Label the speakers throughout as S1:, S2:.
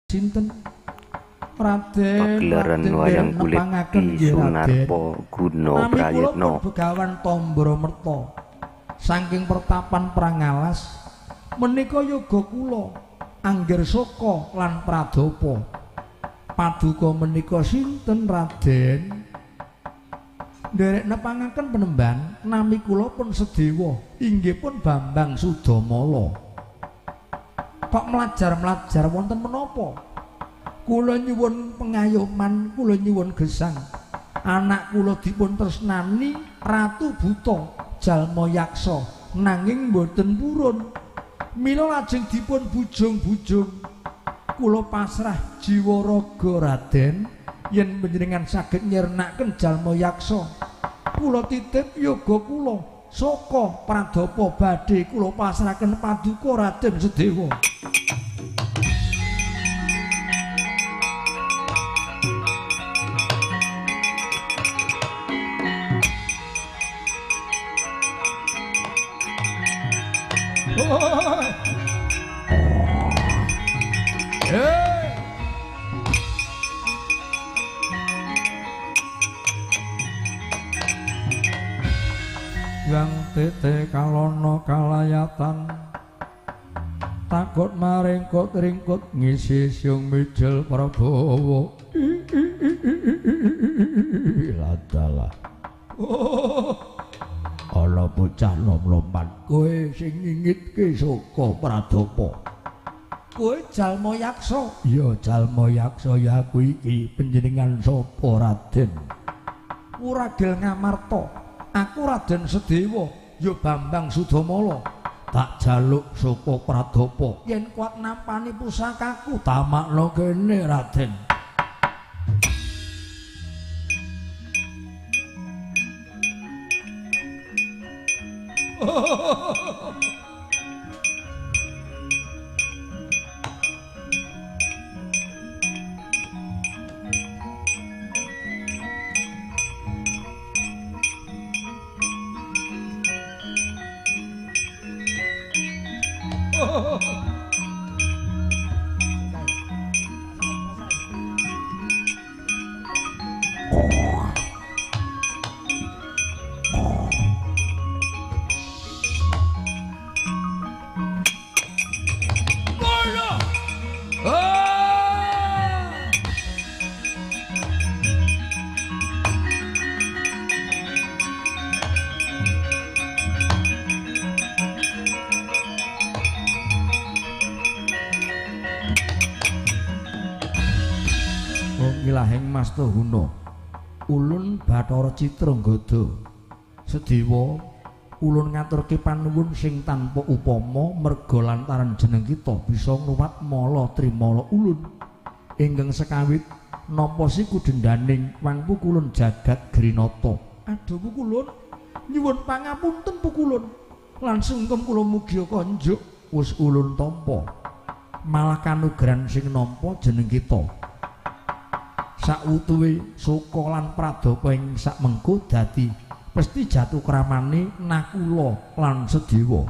S1: Sinten? Raden
S2: Pagelaran wayang kulit Ki Sunarpo Guna Prayitno.
S1: Begawan Tombromerta saking pertapan Prangalas menika yoga kula Angger Saka lan Pradapa. Paduka menika sinten Raden? Nderek nepangaken penemban nami kula pun Sedewa, inggih pun Bambang Sudamala. Kok mlajar-mlajar wonten menapa? Kula nyuwun pengayoman, kula nyuwun gesang. Anak kula dipun tresnani Ratu Buta Jalma Yaksa nanging mboten purun. Mila lajeng dipun bujung-bujung. Kula pasrah jiwa raga Raden yen panjenengan saged nyirnaken Jalma Yaksa. Kula titip yoga kula Saka Pradapa badhe kula pasrahaken paduka Raden Sedewa. Yang tete kalono kalayatan takut maringkut ringkut ngisi siung mijil Prabowo. Ladalah ana bocah nom-noman kowe sing ngingitke Saka Pradapa. Kowe Jalma Yaksa? Ya Jalma Yaksa ya aku iki. Panjenengan sapa Raden? Wuragil Ngamarta. Aku Raden Sedewa ya Bambang Sudamala. Tak jaluk Saka Pradapa yen kuat nampani pusakaku tamakno kene Raden. Ilahing Mastahuna ulun Bathara Citranggada Sedewa ulun ngaturke panuwun sing tanpa upama merga lantaran jeneng kita bisa ngluwat mala trimala ulun ingkang sekawit napa siku dendaning wangpu kulun jagat Grinata. Aduh pukulun nyuwun pangapunten pukulun lan sungkem kula mugi konjuk wis ulun tampa malah kanugrahan sing nampa jeneng kita. Sautuwe Saka lan Pradapa ing sakmengko dadi pesti jatuh kramane Nakula lan Sedewa.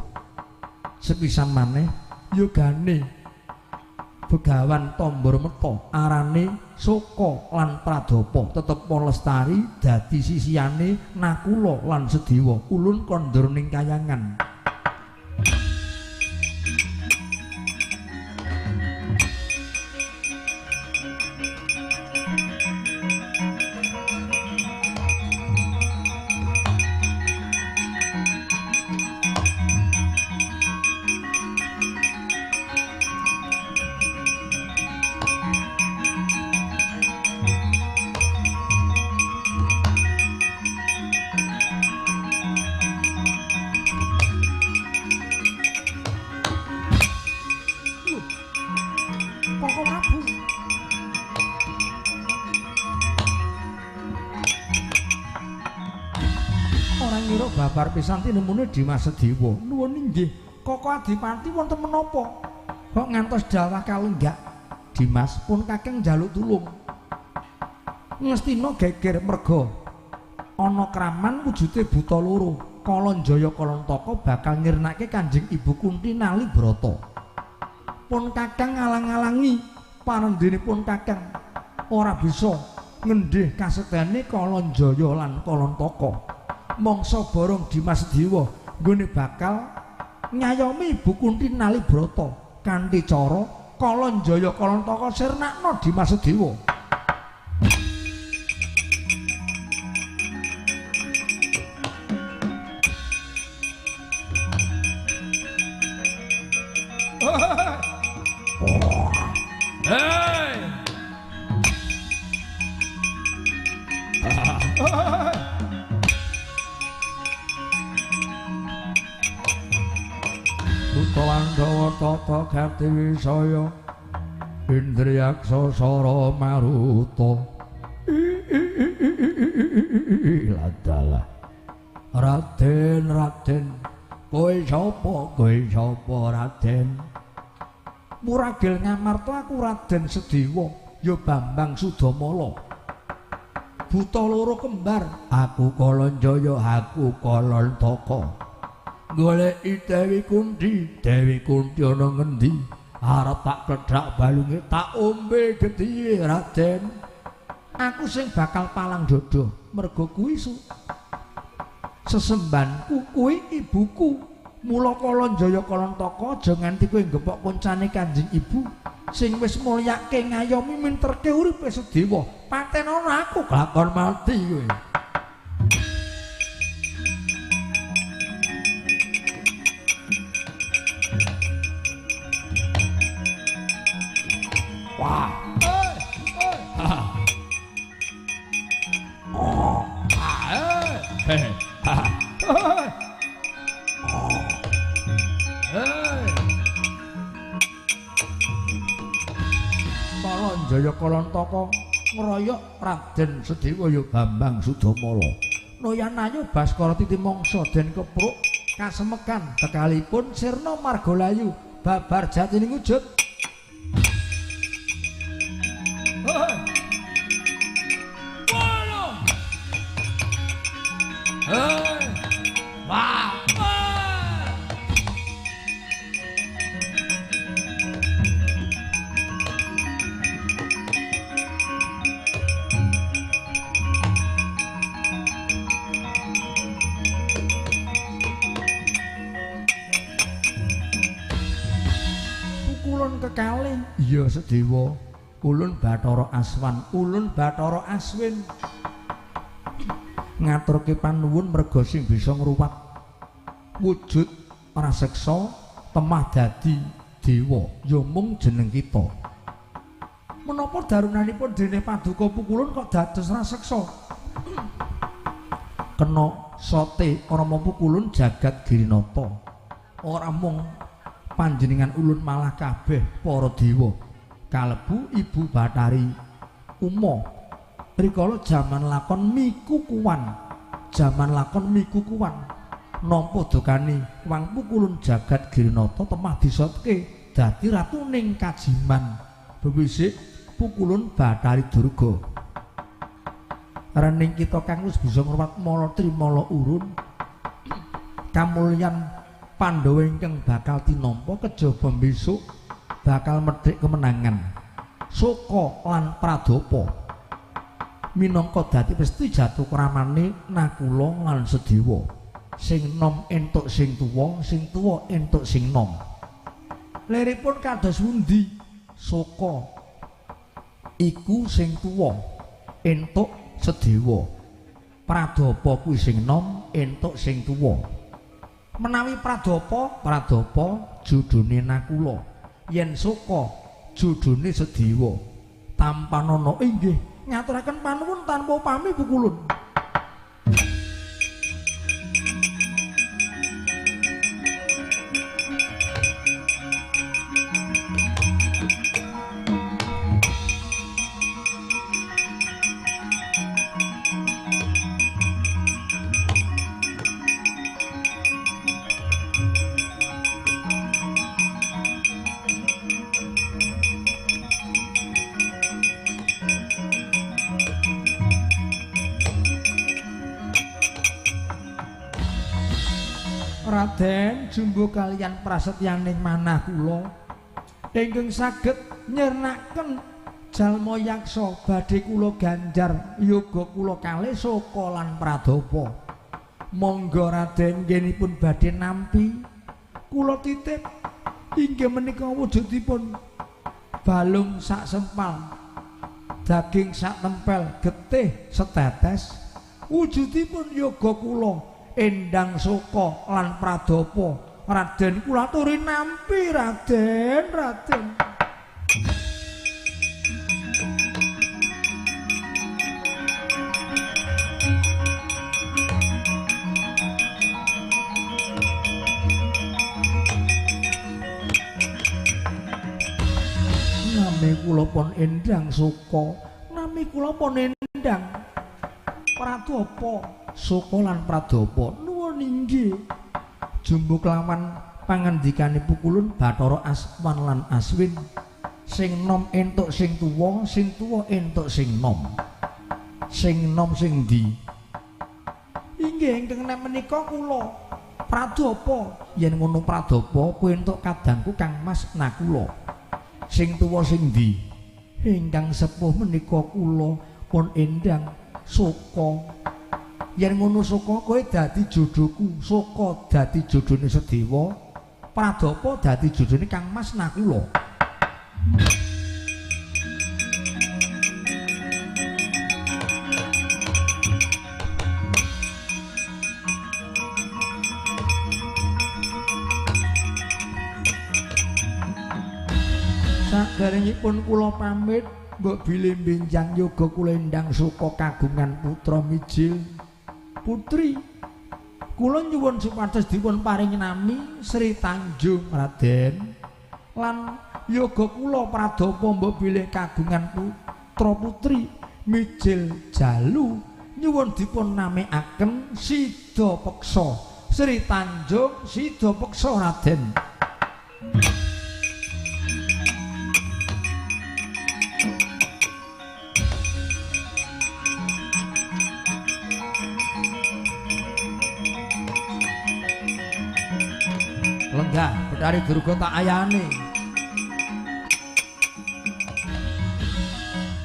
S1: Sepisan maneh yogane Begawan Tombromerta arane Saka lan Pradapa tetep lestari dadi sisihane Nakula lan Sedewa. Ulun kondur ning kayangan. Babar pisan tinemune Dimas Sedewa. Nuwun inggih, Koko Adipati wonten menapa? Kok ngantos dawah kalenggak? Dimas pun kakeng njaluk tulung. Ngastina geger merga ana kraman wujude buta loro. Kalanjaya Kalantaka bakal nyirnake Kanjeng Ibu Kunti Nali Brata. Pun kakang ngalang-alangi Panendhenipun Kakang ora bisa ngendih kasetene Kalanjaya lan Kalantaka. Mangsa barong Dimas Sedewa nggone bakal ngayomi Ibu Kunti Nalibrata kanthi cara Kalanjaya Kalantaka sirnakna Dimas Sedewa. Hey! Buta tata gati wisaya Indriyaksa sara maruta. Ladalah Raden, Raden, kowe sapa, kowe sapa Raden? Muragil Ngamarta aku Raden Sedewa, ya Bambang Sudamala. Buta loro kembar, aku Kalanjaya, aku Kalantaka. Goleki Dewi Kunti, Dewi Kunti ana ngendi? Arep tak kledhak balunge, tak ombe gedhiye Raden. Aku sing bakal palang dodo, mergo kuwi sesembanku kuwi ibuku. Mula Kalanjaya Kalantaka aja nganti kowe nggepok koncane Kanjeng Ibu sing wis mulyake ngayomi minterke uripe Sedewa. Patenono aku kelakon mati kowe. Wah. Kalanjaya Kalantaka ngroyok Raden Sedewa ya Bambang Sudamala. Noyanayu Baskara titi mangsa den kepruk kasemekan tekalipun sirna margalayu babar jatining wujud. Wah. Pukulun kekalih iya Sedewa, ulun Bathara Aswan, ulun Bathara Aswin. Ngaturke panuwun merga sing bisa ngruwat wujud raseksa temah dadi dewa ya mung jeneng kita. Menapa darunanipun dene paduka pukulun kok dados raseksa? Kena sote Rama Pukulun jagat Girinata. Ora mung panjenengan ulun malah kabeh para dewa kalebu Ibu Bathari Uma. Rikala jaman lakon mikukuan, jaman lakon mikukuan nampa dokane Wang Pukulun jagat Girinata temah disotke dadi ratuning Kajiman. Bewisik Pukulun Bathari Durga. Rening kita kang wis bisa ngruwat mala trimala urun kamulyan Pandhawa ingkang bakal tinampa kejaba besok bakal medhik kemenangan. Soka lan Pradapa minangka dadi pesti jatuh kramane Nakula lan Sedewa. Sing nom entuk sing tuwa, sing tuwa entuk sing nom. Liripun kados pundi? Soka iku sing tuwa entuk Sedewa. Pradapa kuwi sing nom entuk sing tuwa. Menawi Pradapa, Pradapa judune Nakula. Yen Soka judune Sedewa. Tampanana inggih ngaturaken panuwun tanpa upami Pukulun. Raden jumbo kaliyan prasetyaning manah kula Ingkang saged nyirnaken jalma yaksa badhe kula ganjar yoga kula kalih Soka lan Pradapa. Monggo Raden nggenipun badhe nampi kula titip inggih menika wujudipun balung sak sempal, daging sak tempel, getih setetes. Wujudipun yoga kula Endang Soka lan Pradapa. Raden kula aturi nampi Raden, Raden. Nami kula pun Endang Soka, nami kula pun Endang Pradapa. Soka lan Pradapa nuwun inggih. Jumbo kelawan pangandikane pukulun Bathara Aswan lan Aswin, sing nom entuk sing tuwa, sing tuwa entuk sing nom. Sing nom sing ndi? Inggih ingkang nek menika kula Pradapa. Yen ngono Pradapa kowe entuk kadangku Kang Mas Nakula. Sing tuwa sing ndi? Ingkang sepuh menika kula pun Endang Soka. Yen ngono Soka kowe dadi jodohku, Soka dadi jodhone Sedewa, Pradapa dadi jodhone Kang Mas Nakula. Saderengipun kula pamit, mbok bilih benjang yoga kula Endang Soka kagungan putra mijil putri. Kula nyuwun supados dipun paringi nami Sri Tanjung Raden. Lan yoga kula Pradapa mbok bilih kagungan putra putri mijil jalu, nyuwun dipun namekaken Sida Peksa. Sri Tanjung Sida Peksa Raden. Lenggah Bathari Durga tak ayane.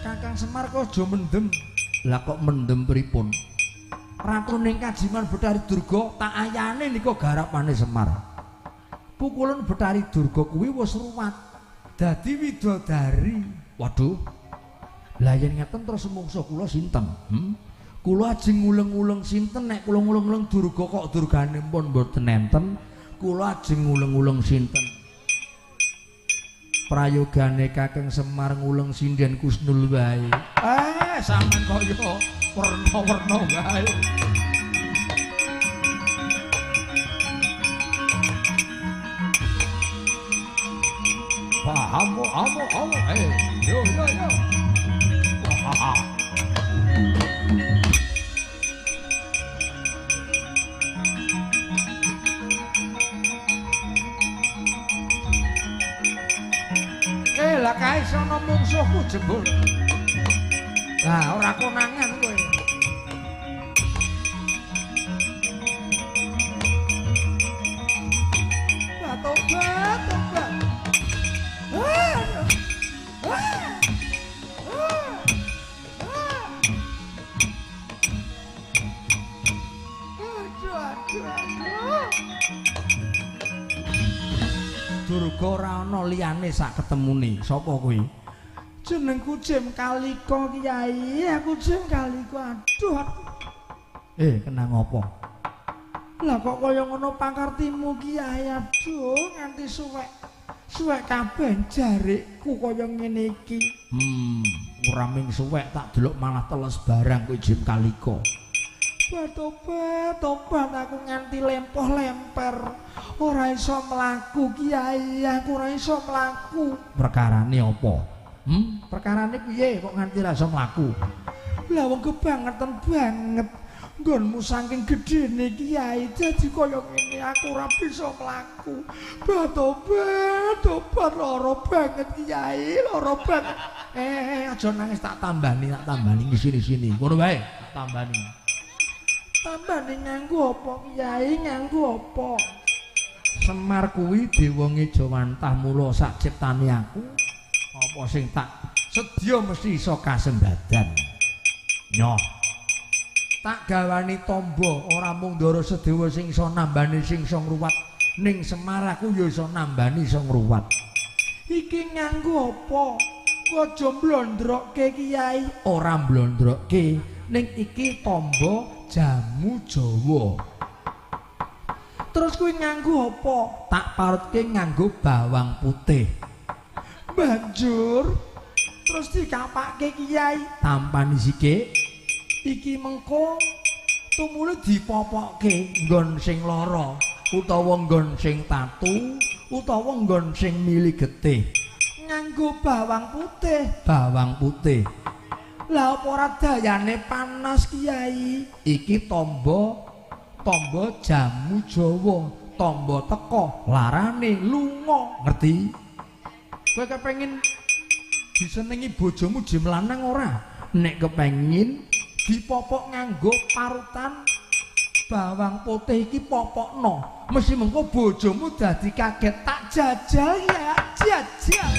S1: Kakang Semar kok aja mendem. Lah kok mendem pripun? Ratuning Kajiman Bathari Durga tak ayane nika garapane Semar. Pukulun Bathari Durga kuwi wis ruwat dadi widodari. Waduh. Lah yen ngeten terus mungsuh kula sinten? Kula ajeng nguleng-uleng sinten nek kula nguleng-uleng Durga kok durgane pun mboten enten. Kula ajeng nguleng-uleng sinten? Prayogane Kakang Semar nguleng sinden Kusnul wae. Sampean kok yo werna-werna wae. Paham, amo, amo, yo yo yo. Wah. Lah kae sono mungsuhku jebul. Lah ora konangan kowe. Lah tobat, tobat. Aduh, aduh, aduh. Durga ora ana liyane sak ketemune. Sapa kuwi? Jenengku Jim Kalika Kyai, aku Jim Kalika. Aduh, aduh. Kena ngopo? Lah kok kaya ngono pakartimu Kyai? Aduh, nganti suwek. Suwek kabeh jarikku kaya ngene iki. Ora ming suwek tak delok malah teles barang kuwi Jim Kalika. Tobat, tobat aku nganti lempoh-lemper. Ora iso mlaku Kyai, aku ora iso mlaku. Perkarane apa? Perkarane piye kok nganti ora iso mlaku? Lah wong kebangetan banget. Nggonmu saking gedhene Kyai dadi kaya ngene aku ora bisa mlaku. Tobat, tobat lara banget Kyai, lara banget. Aja nangis tak tambani sini-sini. Ngono wae, tak tambani. Tambani nganggo apa Kyai, nganggo apa? Semar kuwi dewa ngejawantah mula sak ciptane aku apa sing tak sedya mesti iso kasembadan. Nyoh. Tak gawani tamba ora mung Ndara Sedewa sing iso nambani sing iso ngruwat, ning Semar aku ya iso nambani iso ngruwat. Iki nganggo apa? Ku aja mblondrokke Kiai. Ora mblondrokke, ning iki tamba jamu Jawa. Terus kuwi nganggo apa? Tak parutke nganggo bawang putih. Banjur terus dikapake Kiai, tampani sithik. Iki mengko tumule dipopokke nggon sing lara utawa nggon sing tatu utawa nggon sing mili getih. Nganggo bawang putih, bawang putih. Lah apa ora dayane panas Kiai? Iki tamba tamba jamu Jawa, tamba teka larane lunga, ngerti? Kowe kepengin disenengi bojomu jim lanang ora? Nek kepengin dipopok nganggo parutan bawang putih iki popokno, mesti mengko bojomu dadi kaget. Tak jajal ya, jajal.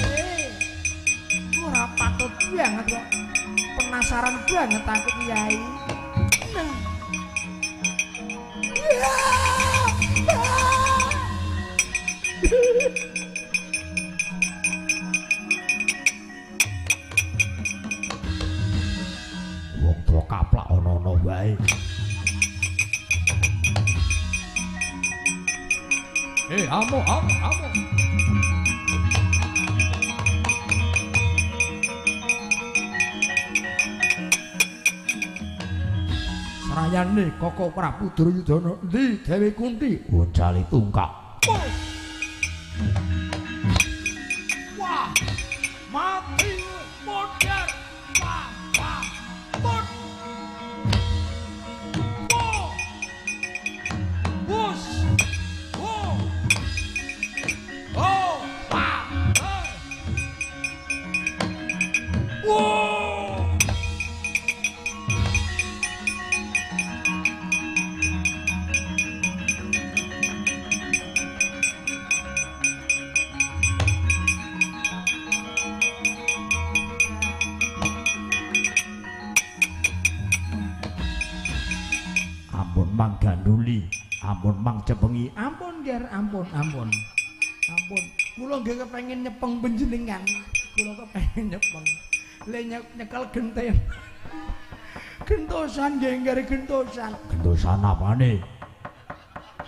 S1: Ora patut banget kok. Penasaran banget aku Kiai. Nah. Wong tuwa kaplak ana-ana wae. Amo amo amo. Srayane Koko Prabu Duryudana endi Dewi Kunti uncali tungkak. Wah, mati modar. Wah, wah, pun. Wo. Bus. Wo. Oh, wah. Wo. Ampun mang ganduli, ampun mang cepengi, ampun ger, ampun, ampun, ampun. Kula nggih kepengin nyepeng panjenengan, kula kepengin nyepeng. Le nyekel genten, gentosan nggih ger gentosan. Gentosan apane?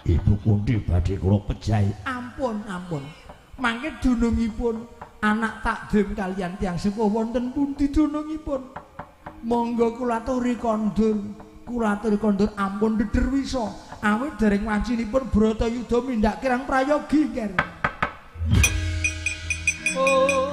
S1: Ibu Kunti badhe kula pejahi. Ampun, ampun. Mangke dunungipun anak takdim kaliyan tiyang sepuh wonten pundi dunungipun? Monggo kula aturi kondur. Kula aturi kondur ampun dederwisa awit dereng wancinipun Bratayuda mindak kirang prayogi nger. Oh.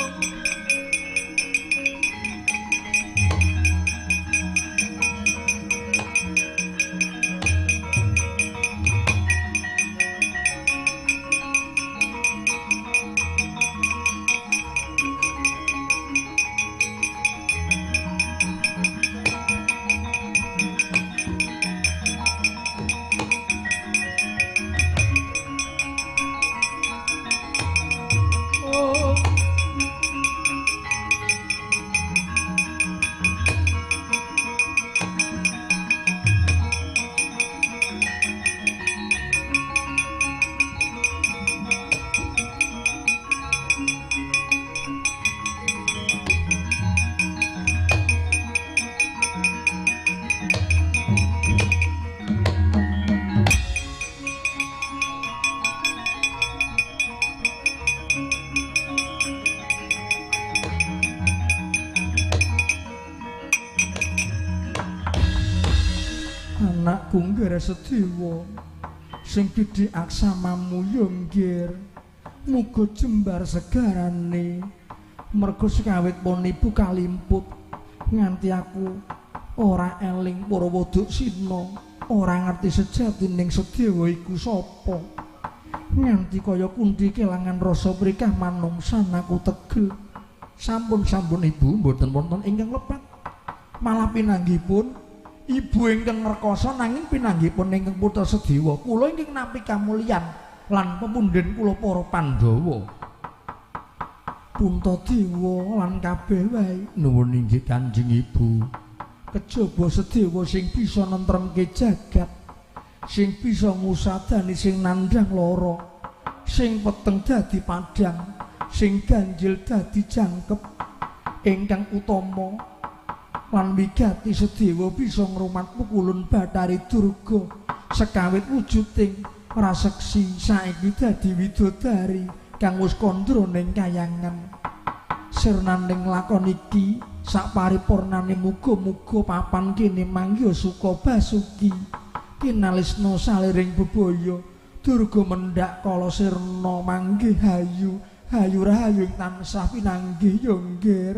S1: Anakku nggih Sedewa sing gedhe aksamamu ya nggih muga jembar segarane mergo sekawit pun ibu kalimput nganti aku ora eling para Waduksina, ora ngerti sejatining Sedewa iku sapa nganti kaya Kunti kelangan rasa prikah manungsan aku tegel. Sampun-sampun ibu mboten wonten ingkang lepat, malah pinanggihipun ibu ingkang ngrekasa nanging pinanggihipun ingkang putra Sedewa kula ingkang nampi kamulyan. lan pepundhen kula para Pandhawa. Puntadewa lan kabeh wae nuwun inggih Kanjeng Ibu. Kejaba Sedewa sing bisa nentremke jagat, sing bisa ngusadani sing nandhang lara, sing peteng dadi padhang, sing ganjil dadi jangkep, ingkang utama lan wigati Sedewa bisa ngrumat pukulun Bathari Durga sekawit wujuding raseksi saiki dadi widodari kang wis kandra ning kayangan. Sirnaning lakon iki saparipurnane muga-muga papan kene mangya suka basuki kinalisna saliring bebaya. Durga mendhak kala sirna manggih hayu hayu rahayu ing tansah pinanggih ya nggir.